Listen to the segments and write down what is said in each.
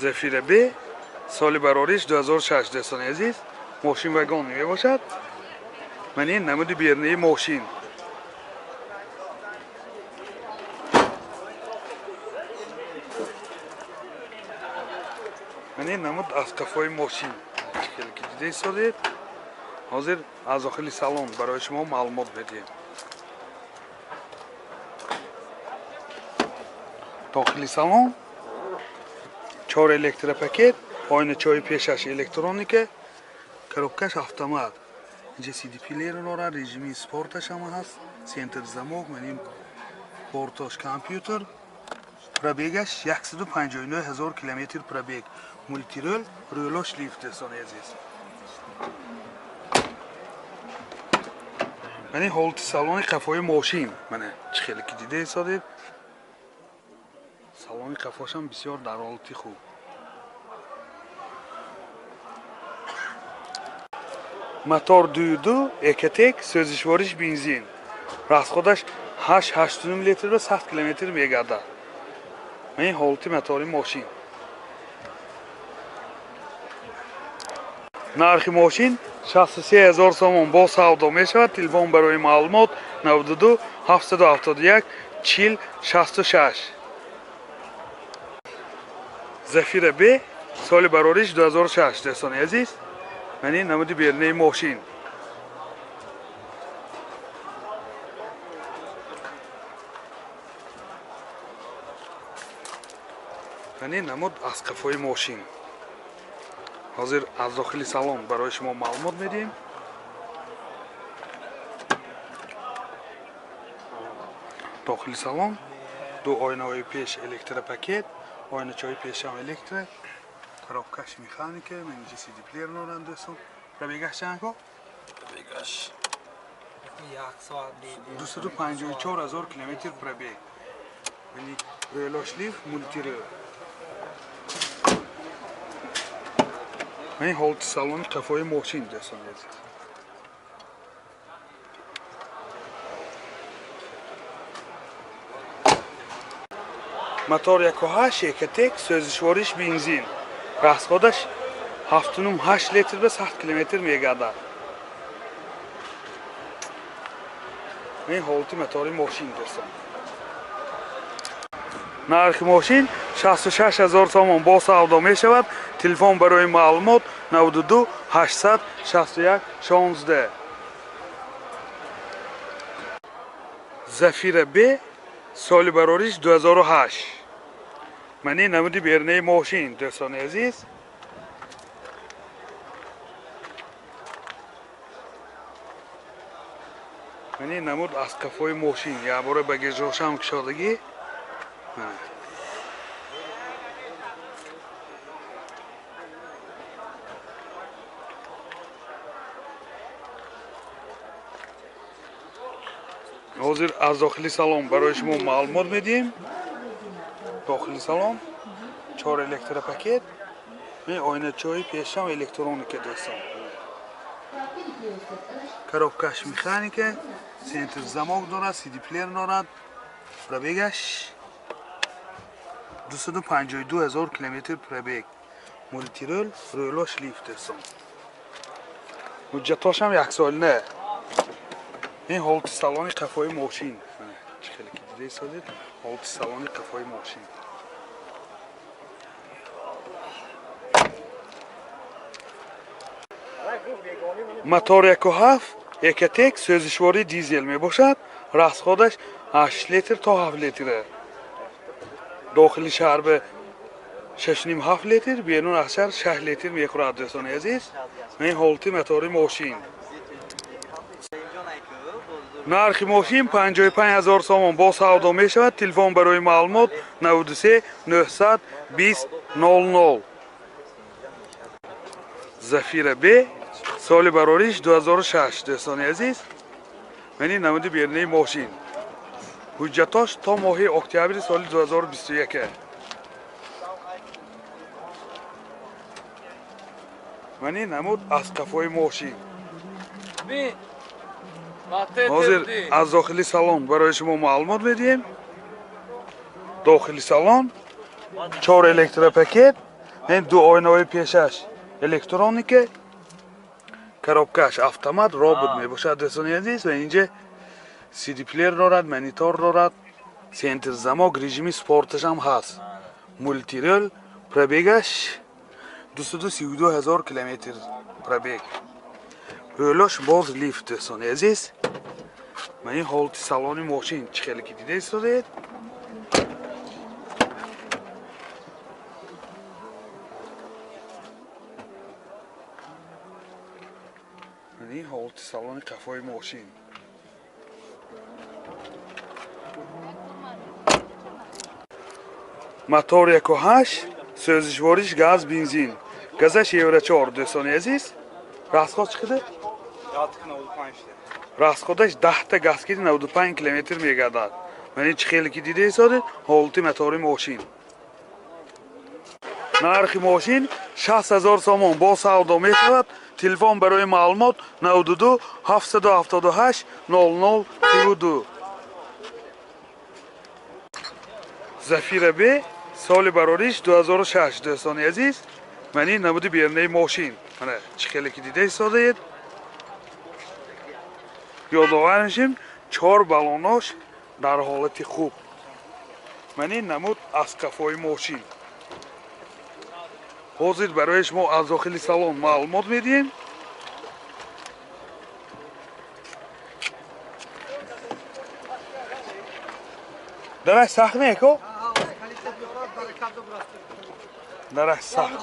Зафира Б, соли барориш 2006, дӯстони азиз, мошин вагон мебошад. Ман ин намуди берунии мошин. Ман ин намуд аз қафои мошин хеле ки дида истодед. Ҳозир аз дохили салон барои шумо маълумот медиҳем. Дохили салон чор электропакет, оиначаҳои пешаш электроника, коробкаш автомат. Инҷа CD плеер дорад, режими спорташ ҳама ҳаст, центр замок, ман ин портош компютер. Пробегаш 159 ҳазор километр пробег. Мультирул, рулош лифт, дӯстони азиз. Ман ин ҳолати салони қафои мошин, мана чӣ хеле ки дида истодед. Салони қафошам бисёр дар ҳолати хуб. Мотор 2.2 Экотек, сӯзишвориш бензин. Расходаш 8-8.5 литр ба 100 километр мегардад. Ман ин ҳолати мотори мошин. Нархи мошин 63 ҳазор сомон бо савдо мешавад. Телефон барои маълумот 92 771 40 66. Зафира Б, соли барориш 2006, дӯстони азиз. Ман ин намуди берунаи мошин. Ман ин намуд аз қафои мошин. Ҳозир аз дохили салон барои шумо маълумот медиҳем. Дохили салон ду оинаҳои пеш электропакет, оиначаҳои пешам электро, коробкаш механика, ман инҷа CD плеер дорам, дӯстон. Пробегаш чанд ко? Пробегаш 254 ҳазор километр пробег. Яъни рӯлош лифт, мультирӯл. Ман ин ҳолати салони қафои мошин, дӯстони азиз. Мотор 1.8 Экотек, сӯзишвориш бензин. Расходаш 7.5 литр ба 100 километр мегардад. Ин ҳолати мотори мошин, дӯстон. Нархи мошин 66 ҳазор сомон бо савдо мешавад. Телефон барои маълумот 92 861 16. Зафира Б, соли барориш 2008. Ман ин намуди берунаи мошин, дӯстони азиз. Ман ин намуд аз қафои мошин, як бора багажошам кушодагӣ. Ҳозир аз дохили салон барои шумо маълумот медиҳем. Дохили салон чор электропакет, оиначаҳои пешам электроника, дӯстон. Коробкаш механика, центр замок дорад, CD плеер дорад. Пробегаш 252 ҳазор километр пробег. Мультирул, рӯлош лифт, дӯстон. Ҳуҷҷатошам яксолина. Ин ҳолати салони қафои мошин. Чӣ хеле ки дида истодед, ҳолати салони қафои мошин. Мотор 1.7 Экотек, сӯзишвори дизел мебошад. Расходаш 8 литр то 7 литр. Дохили шаҳр ба 6.5 литр, берун аз шаҳр 6 литр мехӯрад, дӯстони азиз. Ин ҳолати мотори мошин. Нархи мошин 55 ҳазор сомон бо савдо мешавад. Телефон барои маълумот 93 920 00. Зафира Б, соли барориш 2006, дӯстони азиз. Ман ин намуди берунаи мошин. Ҳуҷҷатош то моҳи октябри соли 2021. Ман ин намуд аз қафои мошин. Ҳозир аз дохили салон барои шумо маълумот медиҳем. Дохили салон чор электропакет, Ин ду оинаҳои пешаш электроника, коробкаш автомат, робот мебошад, дӯстони азиз. Ва инҷа CD-плеер дорад, монитор дорад, центр замок, режими спорташам ҳаст, мультирул. Пробегаш 232 ҳазор километр пробег. Рӯлош боз лифт, дӯстони азиз. Ман ин ҳолати салони мошин чӣ хеле ки дида истодаед. Ин ҳолати салони қафои мошин. Мотор 1,8, сӯзишвориш газ, бензин, газаш евро 4, дӯстони азиз. Расход чӣ қадар? Расходаш 10-та газ киди 95 километр мегардад. Ман ин чӣ хеле ки дида истодед ҳолати мотори мошин. Нархи мошин 60 ҳазор сомон, бо савдо мешавад. Телефон барои маълумот 92 778 00 32. Зафира Б, соли барориш 2006, дӯстони азиз. Ман ин намуди берунаи мошин, мана чӣ хеле ки дида истодаед. Ёдовар мешем, чор балонош дар ҳолати хуб. Ман ин намуд аз қафои мошин. Ҳозир барои шумо аз дохили салон маълумот медиҳем. Дараш сахт не ко? Дараш сахт.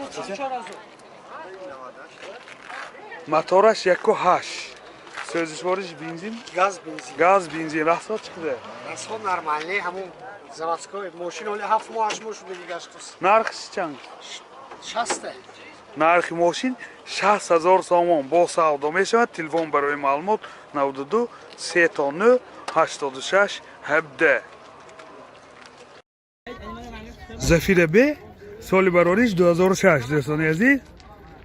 Мотораш 1,8, сӯзишвориш бензин. Газ, бензин. Газ, бензин. Расход чӣ қадар? Расход нормальный, ҳамун заводской. Мошин ҳоли 7 моҳ, 8 моҳ шудаги гаштус. Нархиш чанд? 60. Нархи мошин 60 ҳазор сомон, бо савдо мешавад. Телефон барои маълумот 92 39 86 17. Зафира Б, соли барориш 2006, дӯстони азиз.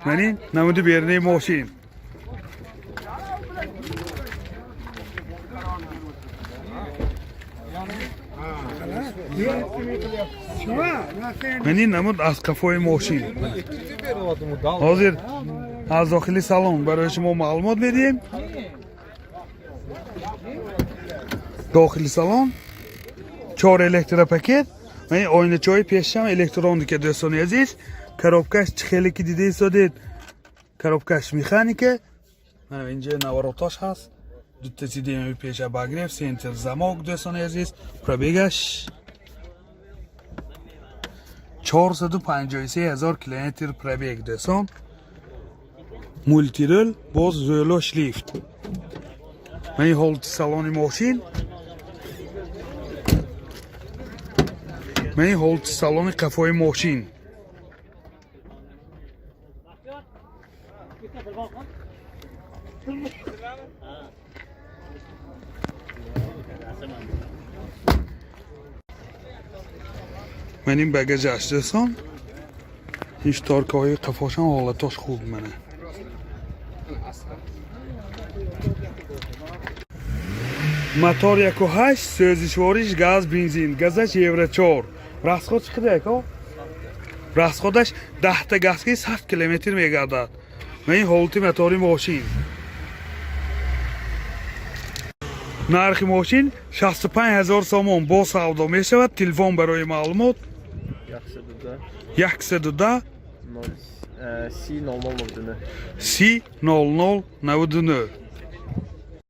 Ман ин намуди берунаи мошин. Ман ин намуд аз қафои мошин. Ҳозир аз дохили салон барои шумо маълумот медиҳем. Дохили салон чор электропакет, ман ин оиначаҳои пешам электроника, дӯстони азиз. Коробкаш чӣ хеле ки дида истодед, коробкаш механика. Мана инҷа наворотош ҳаст, дута сиденияи пеша обогрев, центр замок, дӯстони азиз. Пробегаш 453 ҳазор километр пробег, дӯстон. Мультирул, боз рӯлош лифт. Ман ин ҳолати салони мошин. Ман ин ҳолати салони қафои мошин. Ман ин багажаш, дӯстон. Ин шторкаҳои қафошам ҳолатош хуб, мана. Мотор 1,8, сӯзишвориш газ, бензин, газаш евро 4. Расход чӣ қадар, ако? Расходаш 10-та газки 100 километр мегардад. Ман ин ҳолати мотори мошин. Нархи мошин 65 ҳазор сомон, бо савдо мешавад. Телефон барои маълумот 110 110 0 30 00 99. 30 00 99.